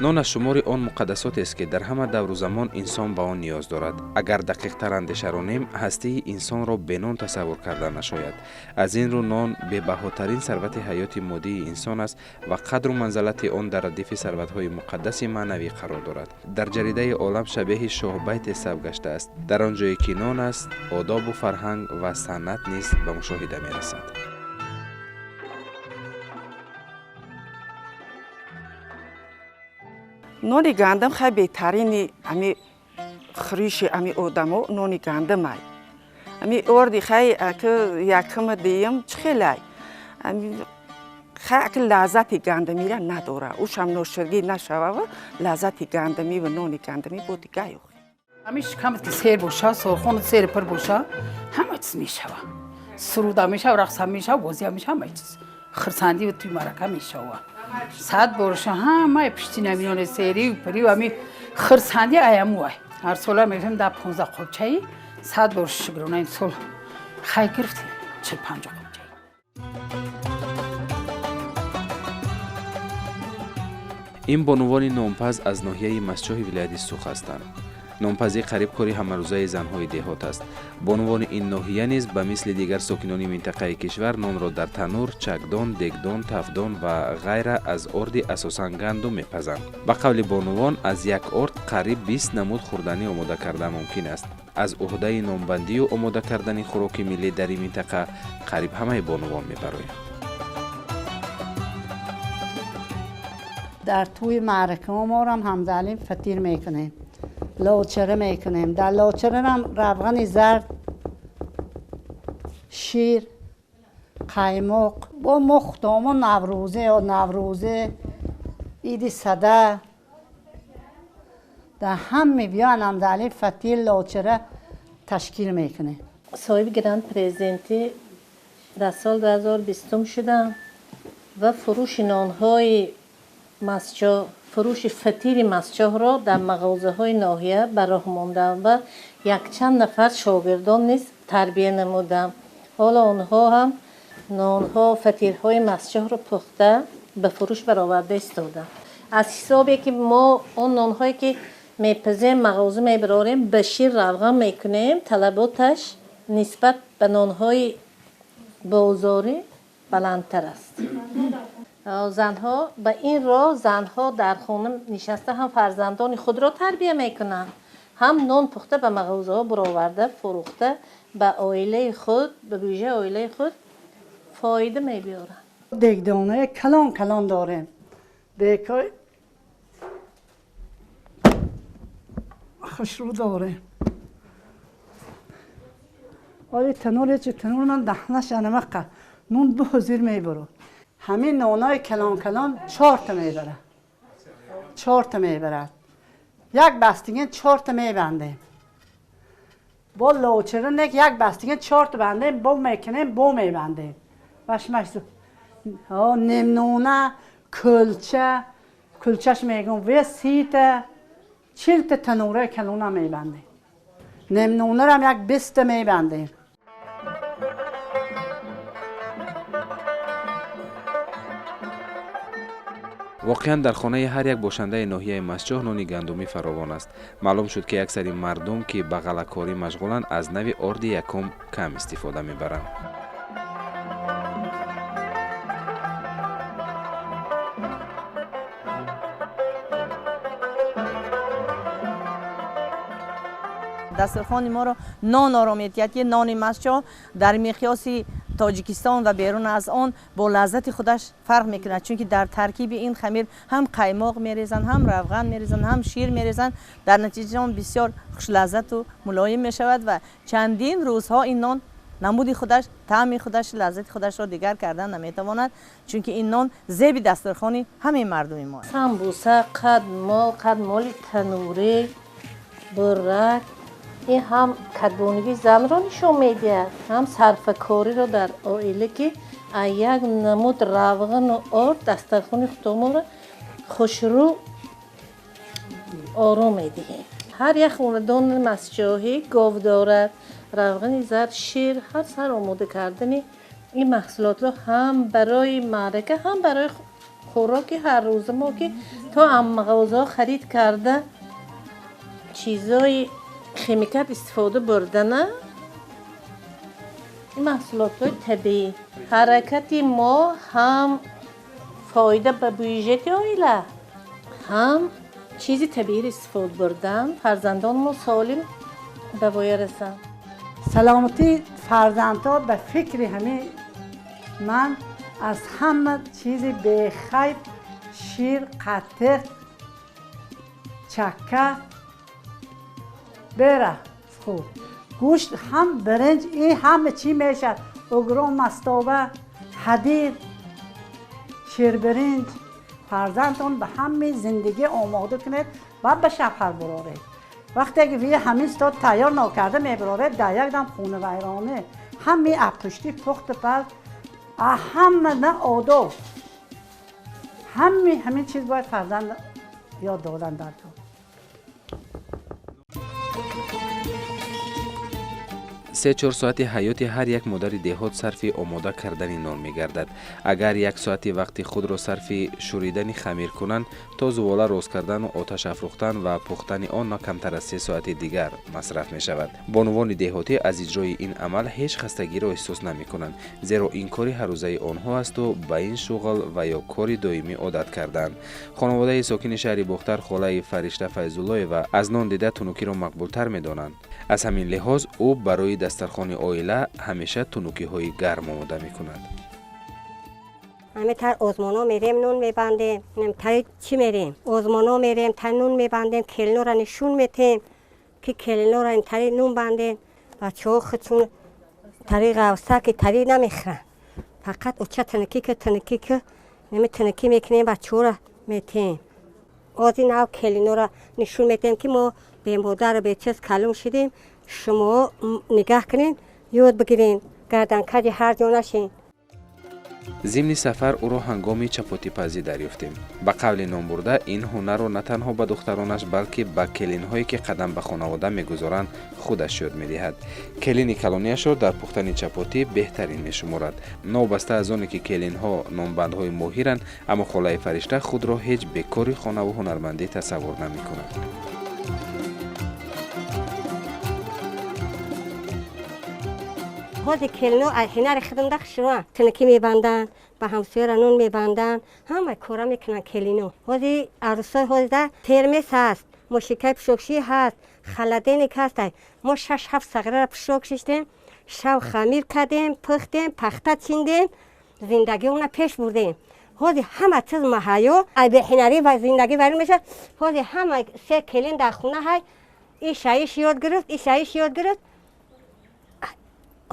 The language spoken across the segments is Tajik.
Нон аз шумори он муқаддасотест, ки дар ҳама давру замон инсон ба он ниёз дорад. Агар дақиқтар андеша ронем, ҳастии инсонро бе нон тасаввур карда нашояд. Аз ин рӯ нон бебаҳотарин сарвати ҳаёти моддии инсон аст ва қадру манзалати он дар радифи сарватҳои муқаддаси маънавӣ қарор дорад. Дар ҷаридаи Олам шабеҳи шоҳбайте сабт гаштааст: дар он ҷое ки нон аст, одобу фарҳанг ва санъат низ ба мушоҳида мерасад. Нони гандум хай беҳтарини ами хӯриши ами одамо нони гандумай. Ами орди хай аки якума диюм чӣ хелай, ами хай аки лаззати гандумира надора, ушам ноширгӣ нашавава, лаззати гандумӣ ва нони гандумӣ бо дигай. Ҳамин шикамат ки сер боша, сорхонат сери пур боша, ҳама чиз мешава. Сурудам мешава, рақсам мешава, бозиам мешава, ҳама чиз, хурсандӣ туи марака мешава. Сад борша ҳамаи пишти намиёни серию пирию ами хурсандӣ аямуай. Ҳар сола мегирем да 15 қобчаи, 100 бор шукрона, ин сол хай гирифтем 40-50 қобчаи. Ин бонувони нонпаз аз ноҳияи Мастчоҳи вилояти Суғд ҳастанд. Нонпазӣ қариб кори ҳамарӯзаи занҳои деҳот аст. Бонувони ин ноҳия низ ба мисли дигар сокинони минтақаи кишвар нонро дар танур, чакдон, дегдон, тафдон ва ғайра аз орди асосан гандум мепазанд. Ба қавли бонувон, аз як орд қариб 20 намуд хӯрданӣ омода карда мумкин аст. Аз уҳдаи нонбандию омода кардани хӯроки миллӣ дар ин минтақа қариб ҳамаи бонувон мебароянд. Дар тӯи маъракаҳо морам ҳамзалим фатир мекунем, лочара мекунем. Дар лочарам равғани зард, шир, қаймоқ. Бо мо худомо наврӯзе ё наврӯзе, иди сада, дар ҳаме биён ҳамзалим фатир, лочара ташкил мекунем. Соҳиби грант президентӣ дар соли 2020 шудам ва фурӯши нонҳои Мастчоҳ, фурӯши фатири Мастчоҳро дар мағозаҳои ноҳия ба роҳ мондам ва якчанд нафар шогирдон низ тарбия намудам. Ҳоло онҳо ҳам нонҳо, фатирҳои Мастчоҳро пухта ба фурӯш бароварда истоданд. Аз ҳисобе ки мо он нонҳое ки мепазем, мағоза мебарорем, ба шир равған мекунем, талаботаш нисбат ба нонҳои бозорӣ баландтар аст. Занҳо ба ин роҳ, занҳо дар хона нишаста ҳам фарзандони худро тарбия мекунанд, ҳам нон пухта ба мағозаҳо бароварда фурӯхта, ба оилаи худ, ба буҷаи оилаи худ фоида мебиёранд. Дегдонаи калон калон дорем, дегҳои хушрӯ дорем. Оли тануре чи танур ман даҳнаш анамақа нун бу ҳузир мебурад. Ҳамин нонои калон калон чорта мебарад, чорта мебарад. Як бастигин чорта мебандем, бо лочара нек як бастигин чорта бандем, бо мекунем, бо мебандем. Башмаш нимнона, кулча, кулчаш мегум ве 30-та, 40-та танураи калона мебандем. Нимнонарам як 20-та мебандем. Воқеан, дар хонаи ҳар як бошандаи ноҳияи Мастчоҳ нони гандумӣ фаровон аст. Маълум шуд, ки аксари мардум, ки ба ғаллакорӣ машғуланд, аз нави орди якум кам истифода мебаранд. Дастурхони моро нон оро медиҳад, ки нони Мастчоҳ дар миқёси Тоҷикистон ва берун аз он бо лаззати худаш фарқ мекунад, чунки дар таркиби ин хамир ҳам қаймоқ мерезанд, ҳам равған мерезанд, ҳам шир мерезанд. Дар натиҷа он бисёр хушлаззату мулоим мешавад ва чандин рӯзҳо ин нон намуди худаш, таъми худаш, лаззати худашро дигар кардан наметавонад, чунки ин нон зеби дастурхони ҳамаи мардуми мо. Самбуса, қадмол, қадмоли танурӣ, бурак, ин ҳам кадбонугии занро нишон медиҳад, ҳам сарфакориро дар оила, ки аз як намуд равғану орд дастархони худомонро хушрӯ ором медиҳем. Ҳар як хонадони мастчоҳӣ гов дорад, равғани зард, шир, ҳар сар омода кардани ин маҳсулотро ҳам барои маърака, ҳам барои Хӯроки ҳаррӯза мо ки то ам мағозаҳо харид карда чизои химикат истифода бурдана, ин маҳсулотҳои табиӣ. Ҳаракати мо ҳам фоида ба бюҷети оила, ҳам чизи табииро истифода бурдан, фарзандони мо солим ба воя расанд. Саломатии фарзандҳо ба фикри ҳамин ман аз ҳама чизи бехайб шир, қатиқ, чакка бера хуб, гӯшт ҳам, биринҷ, ин ҳама чӣ мешавад, угрон, мастоба, ҳадир, ширбиринҷ. Фарзандтон ба ҳамаи зиндагӣ омода кунед ва ба шавҳар буроред. Вақте ки вия ҳамин стод тайёр нокарда мебароред, дар як дам хонавайронӣ, ҳамаи абпуштӣ, пухту паз, ҳама на одоб, ҳамаи ҳамин чиз бояд фарзанд ёд додан дар кор. 3-4 соати ҳаёти ҳар як модари деҳот сарфи омода кардани нон мегардад. Агар як соати вақти худро сарфи шӯридани хамир кунанд, то зувола рост кардану оташ афрӯхтан ва пухтани он на камтар аз 3 соати дигар масраф мешавад. Бонувони деҳотӣ аз иҷрои ин амал ҳеҷ хастагиро эҳсос намекунанд, зеро ин кори ҳаррӯзаи онҳо асту ба ин шуғл ва ё кори доимӣ одат кардаанд. Хонаводаи сокини шаҳри Бохтар, холаи Фаришта Файзуллоева, аз нон дида тунукиро мақбултар медонанд. Аз ҳамин лиҳоз ӯ барои дастархони оила ҳамеша тунукиҳои гарм омода мекунад. Ҳаме тар озмоно мерем, нун мебандем, тари чӣ мерем, озмоно мерем, тари нун мебандем, келинора нишун метем, ки келинора тари нун бандем. Бачаҳо худшон тари ғавса ки тари намехӯранд, фақат оча тинукӣ ки, тинукӣ ки, неми тинукӣ мекунем, бачаҳоро метем. Ози нав келинора нишун метем, ки мо бемодару бечиз калон шудем, шумо нигаҳ кунед, ёд бигирен, гарданкаҷи ҳар ҷо нашен. Зимни сафар ӯро ҳангоми чапотипазӣ дарёфтем. Ба қавли номбурда, ин ҳунарро на танҳо ба духтаронаш, балки ба келинҳое, ки қадам ба хонавода мегузоранд, худаш ёд медиҳад. Келини калонияшро дар пухтани чапотӣ беҳтарин мешуморад. Новобаста аз оне ки келинҳо нонбандҳои моҳиранд, аммо холаи Фаришта худро ҳеҷ бекори хонаву ҳунармандӣ тасаввур намекунад. Ҳозир келино аз ҳунари худамда хушрӯанд, тинукӣ мебанданд, ба ҳамсояра нун мебанданд, ҳама кора мекунанд келино. Ҳозир арӯсои ҳозира термес ҳаст, мошинкаи пӯшокшӯӣ ҳаст, холодильник ҳаст. Мо шаш ҳафт сағираро пӯшок шиштем, шав хамир кардем, пухтем, пахта чиндем, зиндагиона пеш бурдем. Ҳозир ҳама чиз маҳайё, ай беҳунарӣ ва зиндагӣ вайрон мешавад. Ҳозир ҳама се келин дар хона ҳай, ишаиш ёд гирифт, ишаиш ёд гирифт.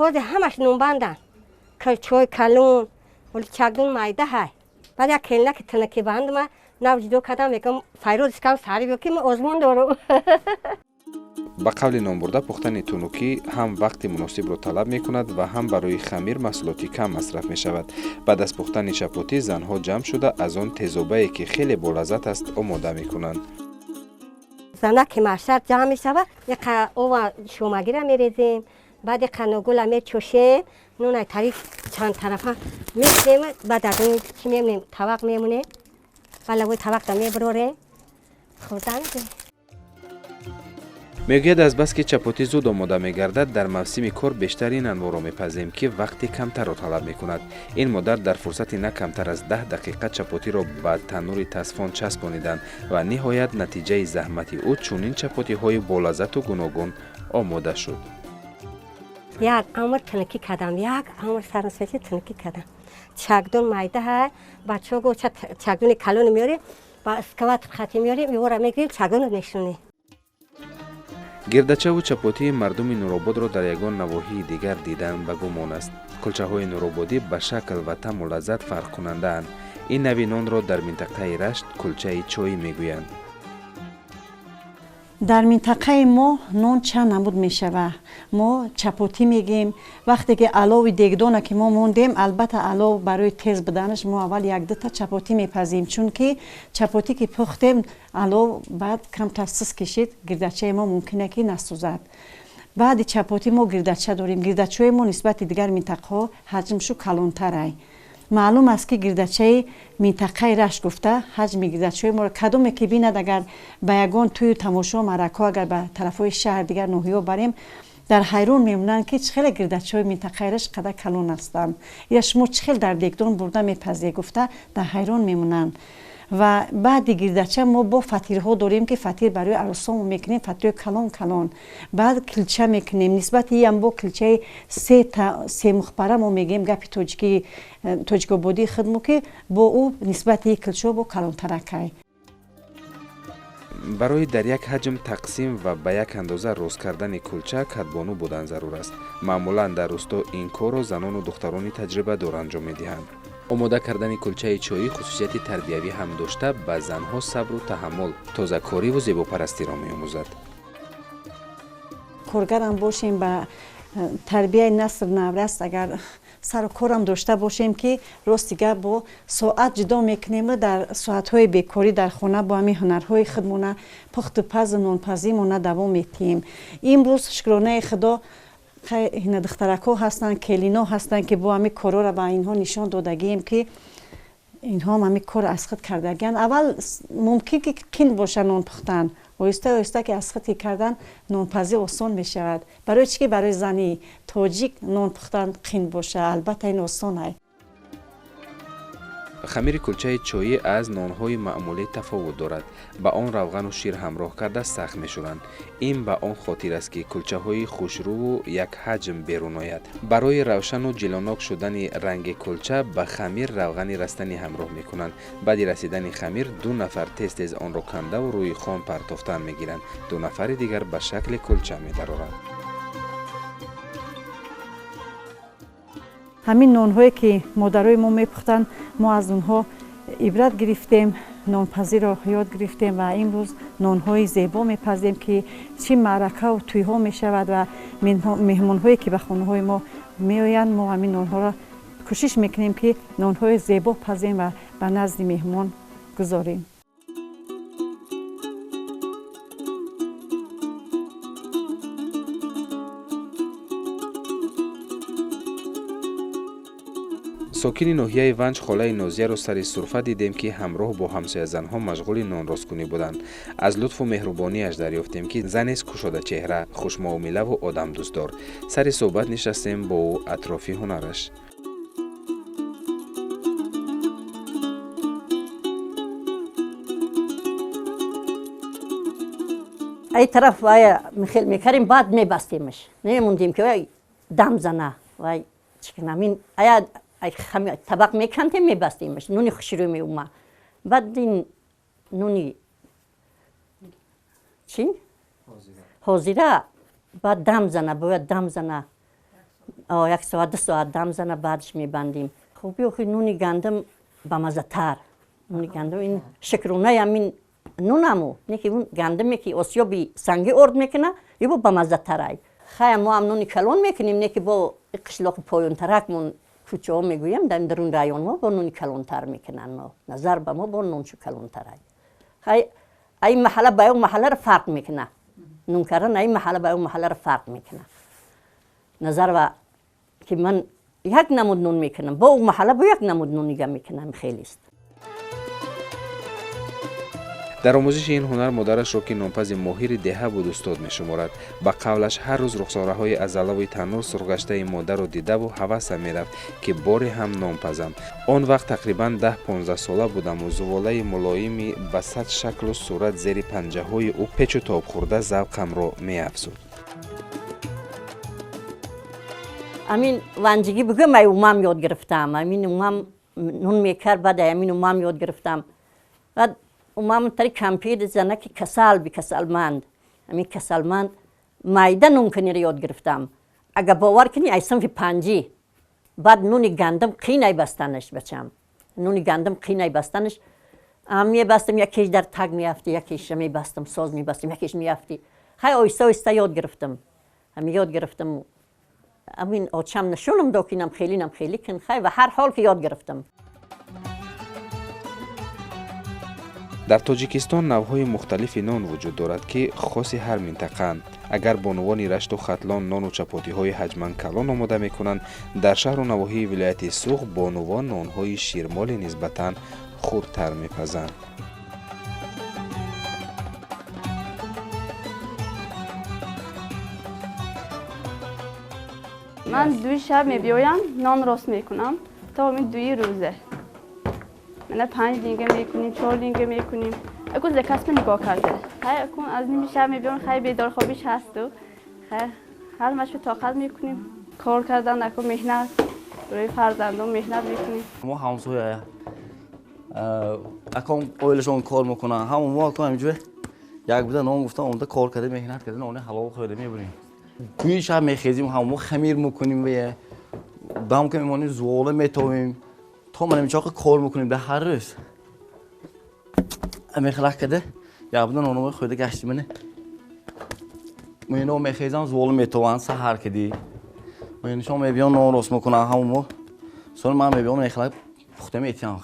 Ҳозир ҳамаш нунбанданд, кӯлчаҳои калон, оли чагдун майда ҳай. Баъд як келина ки тинукӣ бандма нав ҷудо кардам, мегӯям, файроз кам сари биё, ки ман озмон дорам. Ба қавли номбурда, пухтани тунукӣ ҳам вақти муносибро талаб мекунад ва ҳам барои хамир маҳсулоти кам масраф мешавад. Баъд аз пухтани чапотӣ занҳо ҷамъ шуда, аз он тезобае, ки хеле болаззат аст, омода мекунанд. Занаки маҳшар ҷамъ мешавад, яқа ова шомагира мерезем, баъд яқа ногула мечошем, нунай тари чанд тарафа мекунем, баъд аз он чӣ мемонем, тавақ мемонем, балавои тавақда мебурорем, хӯрдан. Мегӯяд, азбаски чапотӣ зуд омода мегардад, дар мавсими кор бештар ин анворро мепазем, ки вақти камтарро талаб мекунад. Ин модар дар фурсати на камтар аз 10 дақиқа чапотиро ба таннури тасфон часпониданд ва ниҳоят натиҷаи заҳмати ӯ чунин чапотиҳои болаззату гуногун омода шуд. Як амр тинукӣ кардам, як амр сарнасвети тинукӣ кардам. Чагдун майда ҳай, бачаҳо го чагдуни калони меорем, ба эскаватор хати меорем, ивора мегирем, чагдуно мешунем. Гирдачаву чапотии мардуми Нурободро дар ягон навоҳии дигар дидан ба гумон аст. Кулчаҳои нурободӣ ба шакл ва таъму лаззат фарқкунандаанд. Ин нави нонро дар минтақаи Рашт кулчаи чоӣ мегӯянд. Дар минтақаи мо нон чанд намуд мешавад. Мо чапотӣ мегӯем. Вақте ки алови дегдона ки мо мондем, албатта, алов барои тез буданаш мо аввал якдута чапотӣ мепазем, чунки чапотӣ ки пухтем, алов баъд камтар сис кишид, гирдачаи мо мумкине ки насӯзад. Баъди чапотӣ мо гирдача дорем. Гирдачаҳои мо нисбати дигар минтақаҳо ҳаҷмшу калонтарай. Маълум аст, ки гирдачаи минтақаи Рашт гуфта ҳаҷми гирдачаҳои моро кадоме ки бинад, агар ба ягон тӯю тамошо, маъракаҳо, агар ба тарафҳои шаҳр, дигар ноҳияҳо барем, дар ҳайрон мемонанд, ки чӣ хеле гирдачаҳои минтақаи Рашт қадар калон ҳастанд, я шумо чӣ хел дар дегдон бурда мепазед гуфта дар ҳайрон мемонанд. Ва баъди гирдача мо бо фатирҳо дорем, ки фатир барои арӯсомо мекунем, фатирҳои калон калон. Баъд килча мекунем, нисбати иам бо килчаи семухпара мо мегӯем, гапи тоҷики тоҷикободии худмо, ки бо ӯ нисбати и килчаҳо бо калонтаракай. Барои дар як ҳаҷм тақсим ва ба як андоза рост кардани кулча кадбону будан зарур аст. Маъмулан дар рӯсто ин корро занону духтарони таҷрибадор анҷом медиҳанд. Омода кардани кулчаи чоӣ хусусияти тарбиявӣ ҳам дошта, ба занҳо сабру таҳаммул, тозакориву зебопарастиро меомӯзад. Коргарам бошем, ба тарбияи насл навраст агар сару корам дошта бошем, ки рости гап, бо соат ҷудо мекунему дар соатҳои бекорӣ дар хона бо ҳамин ҳунарҳои худмона, пухту пазу нонпазимона давом метиҳем. Имрӯз, шукронаи Худо, ина духтаракҳо ҳастанд, келино ҳастанд, ки бо ҳамин корҳоро ба инҳо нишон додагием, ки инҳоам ҳамин корро аз худ кардагианд. Аввал мумкин ки қин боша нон пухтан, оҳиста оҳиста ки аз худ кардан, нонпазӣ осон мешавад. Барои чӣ ки барои зани тоҷик нон пухтан қин боша? Албатта, ин осон ай. Хамири кулчаи чоӣ аз нонҳои маъмулӣ тафовут дорад. Ба он равғану шир ҳамроҳ карда сахт мешӯранд. Ин ба он хотир аст, ки кулчаҳои хушрӯву якҳаҷм берун ояд. Барои равшану ҷилонок шудани ранги кулча ба хамир равғани растанӣ ҳамроҳ мекунанд. Баъди расидани хамир ду нафар тез тез онро кандаву рӯи хон партофтан мегиранд, ду нафари дигар ба шакли кулча медароранд. Ҳамин нонҳое ки модарои мо мепухтанд, мо аз онҳо ибрат гирифтем, нонпазиро ёд гирифтем ва имрӯз нонҳои зебо мепазем, ки чӣ маъракаву тӯйҳо мешавад ва меҳмонҳое ки ба хонаҳои мо меоянд, мо ҳамин нонҳоро кӯшиш мекунем, ки нонҳои зебо пазем ва ба назди меҳмон гузорем. Сокини ноҳияи Ванҷ холаи Нозияро сари сурфа дидем, ки ҳамроҳ бо ҳамсоязанҳо машғули нонросткунӣ буданд. Аз лутфу меҳрубониаш дарёфтем, ки занест кушодачеҳра, хушмуомилаву одамдӯстдор. Сари суҳбат нишастем бо ӯ атрофи ҳунараш. Ай тараф вая михел мекардем, баъд мебастемаш, намемондем, ки вай дам зана, вай чикунам. Ин ая табақ мекандем, мебастемаш, нуни хушрӯ меума. Баъд ин нуни чӣ ҳозира баъд дам зана, бояд дам зана, як соат, 2 соат дам зана, баъдш мебандем. Хуби охи нуни гандум бамаззатар. Нуни гандум ин шукронаи ҳамин нунаму не, ки он гандуме ки осиёби сангӣ орд мекуна, ибо бамаззатарай. Хая, мо ҳам нуни калон мекунем, не ки бо қишлоқи поёнтаракмон, кӯчаҳо мегӯям, дар дарун районҳо бо нуни калонтар мекунанд, мо назар ба мо бо нуншу калонтарай. Хай, ай маҳалла ба ё маҳалларо фарқ мекуна, нун кардан ай маҳалла ба ё маҳалларо фарқ мекуна. Назар ба ки ман як намуд нун мекунам, бо маҳалла бо як намуд нун нига мекунам, хелест. Дар омӯзиши ин ҳунар модарашро, ки нонпази моҳири деҳа буд, устод мешуморад. Ба қавлаш, ҳар рӯз рухсораҳои аз алави таннур сурхгаштаи модарро дидаву ҳавасам мерафт, ки боре ҳам нон пазам. Он вақт тақрибан 10-15 сола будаму зуволаи мулоими ба сад шаклу сурат зери панҷаҳои ӯ печу тоб хӯрда завқамро меафзуд. Амин ванҷигӣ бигӯям, ай умам ёд гирифтам. Амин умам нун мекард, баъд ай амин умам ёд гирифтам. Баъд умам тари кампир занаки касал би, касалманд, ҳамин касалманд майда нункуниро ёд гирифтам. Агар бовар кунӣ, ай синфи панҷӣ. Баъд нуни гандум қинай бастанаш, бачам, нуни гандум қинай бастанаш. Мебастам, якеш дар таг меафти, якеша мебастам, соз мебастам, якеш меафти. Хай, оҳиста оҳиста ёд гирифтам, ҳами ёд гирифтам. Амин очам нишонам дод, ки инам хеле, инам хеле кун. Хай, ва ҳар ҳол ки ёд гирифтам. Дар Тоҷикистон навъҳои мухталифи нон вуҷуд дорад, ки хоси ҳар минтақаанд. Агар бонувони Рашту Хатлон нону чапотиҳои ҳаҷман калон омода мекунанд, дар шаҳру навоҳии вилояти Суғд бонувон нонҳои ширмоли нисбатан хурдтар мепазанд. Ман дуи шаб мебиёям, нон рост мекунам то 2 рӯзе. Мана 5 линга мекунем, 4 линга мекунем. Акун закасба нигоҳ карда. Хай акун аз ними шаб мебиём, хай бедорхобиш ҳасту. Хай ҳар машо тоқат мекунем. Кор кардан акун меҳнат, барои фарзандон меҳнат мекунем. Мо ҳамсоя акон оилашон кор мекунанд. Ҳамон мо акон ҳаминҷо як буда нон гуфтан омада кор карда, меҳнат карда, нони ҳалол хӯрда мебурем. 2 шаб мехезим, ҳамон мо хамир мекунем ва дам ки мемонем зувола метовем. То манам чоқа кор мекунем дар ҳар рӯз. Мехлақ карда, як буда нономои хӯрда гаштим. Мана ино мехезам, зувола метованд саҳар кади. Иншон мебиён нон рост мекунанд ҳамон мо. Сони ман мебиём мехлақ пухта метиҳам.